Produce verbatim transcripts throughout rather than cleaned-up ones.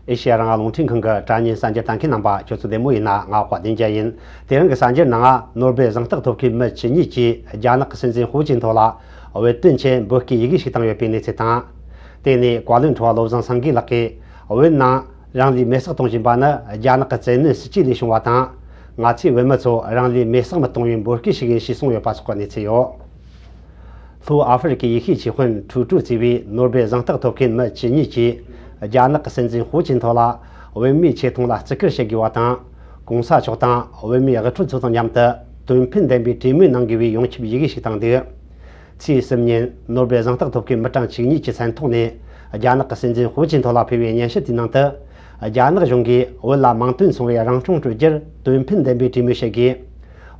ཨེ་ཤེ་ཡ་རང་དབང་རླུང་འཕྲིན་ཁང་གི་དྲ་བརྙན་གསར་འགྱུར་ལྟ་མཁན་རྣམ་པ་ཁྱོད་ཚོ་བདེ་མོ་ཡིན་ན། ང་དཔལ་ལྡན་རྒྱལ་ཡིན། དེ་རིང་གི་གསར་འགྱུར་ནང་ང་ནོ་སྦེལ་གཟེངས་རྟགས་ཐོབ་མཁན་མི་བཅུ་གཉིས་ཀྱིས་རྒྱ་ནག་གི་སྲིད་འཛིན་ཧུའུ་ཅིན་ཐོ་ལ་བོད་དོན་ཆེད་འབོད་སྐུལ་ཡི་གེ་ཞིག་བཏང་ཡོད་པའི་གནས་ཚུལ་དང་། དེ་ནས་བཀའ་བློན་ཁྲི་པ་བློ་བཟང་སེང་གེ་ལགས་ཀྱིས་བོད་ནང་རང་ལུས་མེར་སྲེག་གཏོང་བཞིན་པ་ནི་རྒྱ་ནག་གི་བཙན་གནོན་སྲིད་ཇུས་ལས་བྱུང་བ་དང་། ང་ཚོའི་བོད་མི་ཚོ་རང་ལུས་མེར་སྲེག་མི་གཏོང་བའི་འབོད་སྐུལ་ཞིག་ཡིན་ཞེས་གསུངས་ཡོད་པ་སོགས་ཀྱི་གནས་ཚུལ་ཡོད། ལྷོ་ཨ་ཧྥེ་རི་ཁའི་ཡེ་ཤུའི་ཆོས་དཔོན་ཁྲུའུ་ཀྲུའུ་གཙོས་པའི་ནོ་སྦེལ་གཟེངས་རྟགས་ཐོབ་མཁན་མི་བཅུ་གཉིས་ཀྱིས་རྒྱ་ནག་གི་སྲིད་འཛིན་ཧུའུ་ཅིན་ཐོ་ལ་བོད་མིའི་ཆེ་མཐོང་ལ་བརྩི་བཀུར་བྱེད་དགོས་པ་དང་། གོང་ས་མཆོག་དང་བོད་མིའི་དབུ་ཁྲིད་ཚོ་དང་མཉམ་དུ་དོན་ཕན་ལྡན་པའི་གྲོས་མོལ་གནང་དགོས་པའི་ཡོངས་ཁྱབ་ཡི་གེ་ཞིག་བཏང་འདུག། ཚེས་གསུམ་ཉིན་ནོ་སྦེལ་གཟེངས་རྟགས་ཐོབ་མཁན་མི་གྲངས་བཅུ་གཉིས་ཀྱི་མཚན་ཐོག་ནས་རྒྱ་ནག་གི་སྲིད་འཛིན་ཧུའུ་ཅིན་ཐོ་ལ་ཕུལ་བའི་སྙན་ཞུ་དེའི་ནང་དུ། རྒྱ་ནག་གཞུང་གིས་བོད་ལ་མིང་དོན་མཚུངས་པའི་རང་སྐྱོང་སྤྲོད་རྒྱུར་དོན་ཕན་ལྡན་པའི་གྲོས་མོལ་བྱེད་དགོས།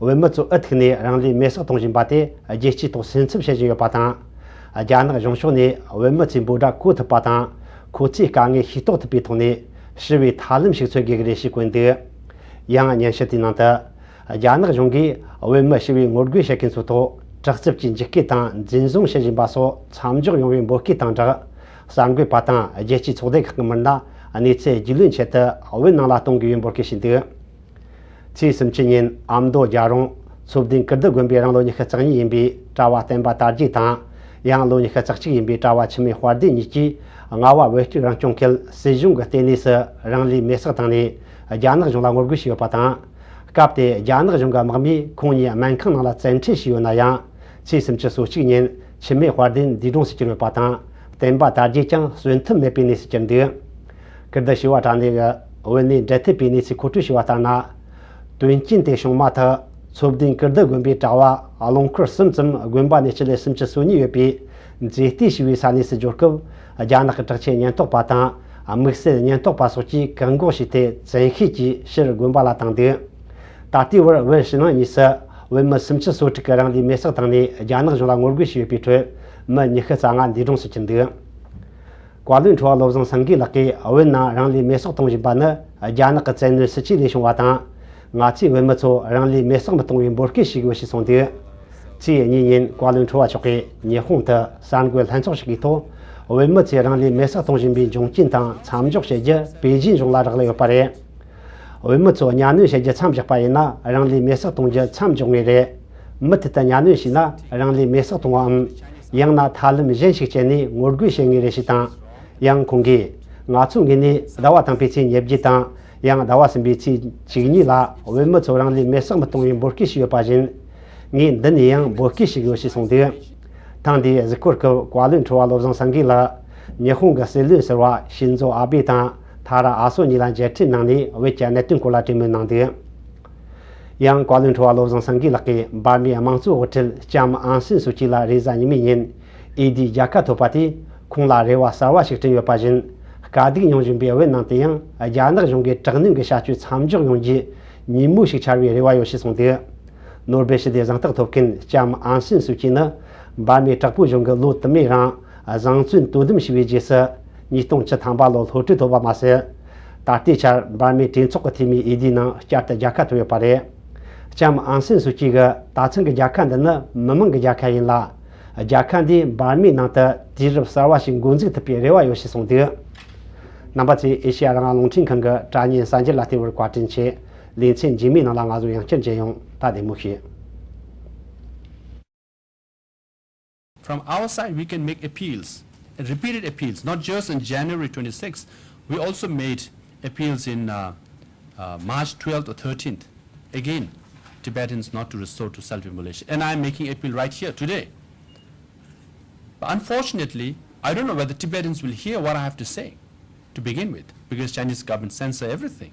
བོད་མི་ཚོ་འུ་ཐུག་ནས་རང་ལུས་མེར་སྲེག་གཏོང་བཞིན་པ་དེ་རྒྱལ་སྤྱིའི་ཐོག་སེམས་འཚབ་བྱེད་བཞིན་ཡོད་པ་དང་། རྒྱ་ནག་གཞུང་ཕྱོགས་ནས་བོད་མི་ཚོའི་འབོད་སྒྲ་གོ་ཐུབ་པ་དང་། ཁོ་ཚོའི་དཀའ་ངལ་ཤེས་རྟོགས་ཐུབ་པའི་ཐོག་ནས་ཞི་བའི་ཐབས་ལམ་ཞིག་འཚོལ་དགོས་ཀྱི་རེད་ཞེས་བཀོད་འདུག། ཡང་སྙན་ཞུ་དེའི་ནང་དུ། རྒྱ་ནག་གཞུང་གིས་བོད་མི་ཞི་བའི་ངོ་རྒོལ་བྱེད་མཁན་ཚོའི་ཐོག་དྲག་རྩུབ་ཀྱིས་འཇིགས་སྐུལ་དང་འཛིན་བཟུང་བྱེད་བཞིན་པ་སོགས་མཚམས་འཇོག་ཡོང་བའི་འབོད་སྐུལ་དང་སྦྲགས། གསར་འགོད་པ་དང་རྒྱལ་སྤྱིའི་ཚོགས་སྡེ་ཁག་གི་མི་སྣ་གནས་ཚུལ་རྒྱུས་ལོན་ཆེད་དུ་བོད་ནང་ལ་གཏོང་དགོས་པའི་འབོད་སྐུལ་ཞུས་འདུག། ཚེས་སུམ་ཅུ་ཉིན་ཨ་མདོ་རྒྱལ་རོང་ཚོ་བདུན་ཀིརྟི་དགོན་པའི་རང་ལོ་ཉི་ཤུ་རྩ་གཉིས་ཡིན་པའི་གྲྭ་བ་བསྟན་པ་དར་རྒྱས་དང་། ཡང་ལོ་ཉི་ཤུ་རྩ་གཅིག་ཡིན་པའི་གྲྭ་བ་འཆི་མེད་དཔལ་ལྡན་གཉིས་ཀྱིས་རྔ་བ་བོད་སྐྱོད་རང་སྐྱོང་ཁུལ་སྲིད་གཞུང་གི་ལྟེ་གནས་སུ་རང་ལུས་མེར་སྲེག་བཏང་ནས་རྒྱ་ནག་གཞུང་ལ་ངོ་རྒོལ་བྱས་ཡོད་པ་དང་། སྐབས་དེར་རྒྱ་ནག་གཞུང་གི་དམག་མིས་ཁོང་གཉིས་སྨན་ཁང་ནང་ལ་བཙན་ཁྲིད་བྱས་ཡོད་ན་ཡང་། ཚེས་སུམ་ཅུ་སོ་གཅིག་ཉིན་འཆི་མེད་དཔལ་ལྡན་འདས་གྲོངས་སུ་གྱུར་ཡོད་པ་དང་། བསྟན་པ་དར་རྒྱས་ཀྱང་གསོན་ཐབས་མེད་པའི་གནས་སུ་གྱུར་འདུག། ཀིརྟི་བྱེས་པ་དྲ་གནས་ཀྱི་བོད་གནས་འབྲེལ་མཐུད་པའི་གནས་ཚུལ་མཁོ་སྤྲོད་བྱས་པ་ལྟར་ན། དོན་རྐྱེན་དེ་བྱུང་མ་ཐག་ཚོ་བདུན་ཀིརྟི་དགོན་པའི་གྲྭ་བ་རླངས་འཁོར་གསུམ་ཙམ་དགོན་པ་ནས་སྤྱི་ལེ་སུམ་ཅུ་སོ་གཉིས་ཡོད་པའི་མཛེས་ལྟེ་ཞེས་པའི་ས་གནས་སུ་འབྱོར་སྐབས། རྒྱ་ནག་གི་དྲག་ཆས་ཉེན་རྟོག་པ་དང་དམིགས་བསལ་ཉེན་རྟོག་པ་སོགས་ཀྱིས་བཀག་འགོག་བྱས་ཏེ། བཙན་ཤེད་ཀྱིས་ཕྱིར་དགོན་པ་ལ་བཏང་འདུག། ད་ལྟའི་བར་བོད་ཕྱི་ནང་གཉིས་སུ་བོད་མི་སུམ་ཅུ་སོ་དྲུག་གིས་རང་ལུས་མེར་སྲེག་བཏང་ནས་རྒྱ་ནག་གཞུང་ལ་ངོ་རྒོལ་བྱས་ཡོད་པའི་ཁྲོད། མི་ཉི་ཤུ་རྩ་ལྔ་འདས་གྲོངས་སུ་གྱུར་འདུག། བཀའ་བློན་ཁྲི་པ་བློ་བཟང་སེང་གེ་ལགས་ཀྱིས་བོད་ནང་རང་ལུས་མེར་སྲེག་གཏོང་བཞིན་པ་ནི་རྒྱ་ནག་གི་བཙན་གནོན་སྲིད་ཇུས་ལས་བྱུང་བ་དང་། ང་ཚོའི་བོད་མི་ཚོ་རང་ལུས་མེར་སྲེག་མི་གཏོང་བའི་འབོད་སྐུལ་ཞུ་དགོས་ཞེས་གསུངས་འདུག། ཚེས་གཉིས་ཉིན་བཀའ་བློན་ཁྲི་པ་མཆོག་གིས་ཉི་ཧོང་དུ་གསར་འགོད་ལྷན་ཚོགས་ཤིག་གི་ཐོག། བོད་མི་ཚོས་རང་ལུས་མེར་སྲེག་གཏོང་བཞིན་པའི་འབྱུང་རྐྱེན་དང་མཚམས་འཇོག་བྱེད་རྒྱུ་པེ་ཅིན་གཞུང་ལ་རག་ལས་ཡོད་པ་རེད། བོད་མི་ཚོ་གཉའ་གནོན་བྱེད་རྒྱུ་མཚམས་བཞག་པ་ཡིན་ན། རང་ལུས་མེར་སྲེག་གཏོང་རྒྱུ་མཚམས་འཇོག་ངེས་རེད། མུ་མཐུད་དུ་གཉའ་གནོན་བྱས་ན་རང་ལུས་མེར་སྲེག་གཏོང་བའམ། ཡང་ན་ཐབས་ལམ་གཞན་ཞིག་སྤྱད་ནས་ངོ་རྒོལ་བྱེད་ངེས་རེད་ཞེས་དང་། ཡང་ཁོང་གིས། ང་ཚོའི་ངོས་ནས་ཟླ་བ་དང་པོའི་ཚེས་ཉེར་བརྒྱད་དང་། ཡང་ཟླ་བ་གསུམ་པའི་ཚེས་བཅུ་གཉིས་ལ་བོད་མི་ཚོ་རང་ལུས་མེར་སྲེག་མི་གཏོང་བའི་འབོད་སྐུལ་ཞུས་ཡོད་པ་བཞིན། ངས་འདི་ནས་ཡང་འབོད་སྐུལ་ཞུ་དགོས་ཞེས་གསུངས་འདུག། ཐེངས་འདིའི་གཟིགས་སྐོར་སྐབས་བཀའ་བློན་ཁྲི་པ་བློ་བཟང་སེང་གེ་ལགས་ཉི་ཧོང་གི་སྲིད་བློན་ཟུར་པ་ཤིན་ཛོ་ཨ་བྷེ་དང་ཐ་ར་ཨ་སོ་གཉིས་ལ་མཇལ་འཕྲད་གནང་ནས། བོད་ཀྱི་གནད་དོན་སྐོར་ལ་གྲོས་མོལ་གནང་འདུག། ཡང་བཀའ་བློན་ཁྲི་པ་བློ་བཟང་སེང་གེ་ལགས་ཀྱིས་འབར་མའི་དམངས་གཙོའི་དབུ་ཁྲིད་ལྕམ་ཨང་སན་སུའུ་ཅི་ལ་རེས་གཟའ་ཉི་མའི་ཉིན་ཨེ་ལྡིའི་རྒྱལ་ཁ་ཐོབ་པ་དེས་ཁོང་ལ་རེ་བ་གསར་བ་ཞིག་བསྐྲུན་ཡོད་པ་བཞིན། དཀའ་སྡུག་མྱོང་བཞིན་པའི་བོད་ནང་དུ་ཡང་རྒྱ་ནག་གཞུང་གིས་དྲག་གནོན་གྱི་བྱ་སྤྱོད་མཚམས་འཇོག་ཡོང་རྒྱུའི་ཉིན་མོ་ཞིག་འཆར་བའི་རེ་བ་ཡོད་ཞེས་གསུངས་འདུག། ནོ་སྦེལ་ཞི་བདེའི་གཟེངས་རྟགས་ཐོབ་མཁན་ལྕམ་ཨང་སན་སུའུ་ཅི་ནི་འབར་མའི་དྲག་པོའི་གཞུང་གིས་ལོ་དུ་མའི་རིང་བཟང་བཙོན་དོ་དམ་བྱས་པའི་རྗེས་སུ། ཉིས་སྟོང་བཅུ་ཐམ་པ་ལོར་སློབ་གྲྭ་ཐོབ་པ་མ་ཟད། ད་ལྟའི་ཆར་འབར་མའི་གྲོས་ཚོགས་ཀྱི་འཐུས་མི་ཨེ་ལྡི་ནང་བསྐྱར་དུ་རྒྱལ་ཁ་ཐོབ་ཡོད་པ་རེད། ལྕམ་ཨང་སན་སུའུ་ཅི་གིས་ད་ཐེངས་ཀྱི་རྒྱལ་ཁ་འདི་ནི་མི་མང་གི་རྒྱལ་ཁ་ཡིན་ལ། རྒྱལ་ཁ་འདིས་འབར་མའི་ནང་དུ་དུས་རབས་གསར་བ་ཞིག་འགོ་འཛུགས་ཐུབ་པའི་རེ་བ་ཡོད་ཞེས་གསུངས་འདུག། རྣམ་པ་ཚོས་ཨེ་ཤེ་ཡ་རང་དབང་རླུང་འཕྲིན་ཁང་གི་དྲ་བརྙན་གསར་འགྱུར་ལ་བལྟས་པར་བཀའ་དྲིན་ཆེ། ལེ་ཚན་རྗེས་མའི་ནང་ལ་ང་ཚོ་ཡང་བསྐྱར་མཇལ་ཡོང་། ད་བདེ་མོ་བྱོས། From our side, we can make appeals, repeated appeals, not just in January twenty-sixth. We also made appeals in uh, uh, March twelfth or thirteenth. Again, Tibetans not to resort to self-immolation. And I'm making appeal right here today. But unfortunately, I don't know whether Tibetans will hear what I have to say to begin with, because Chinese government censor everything.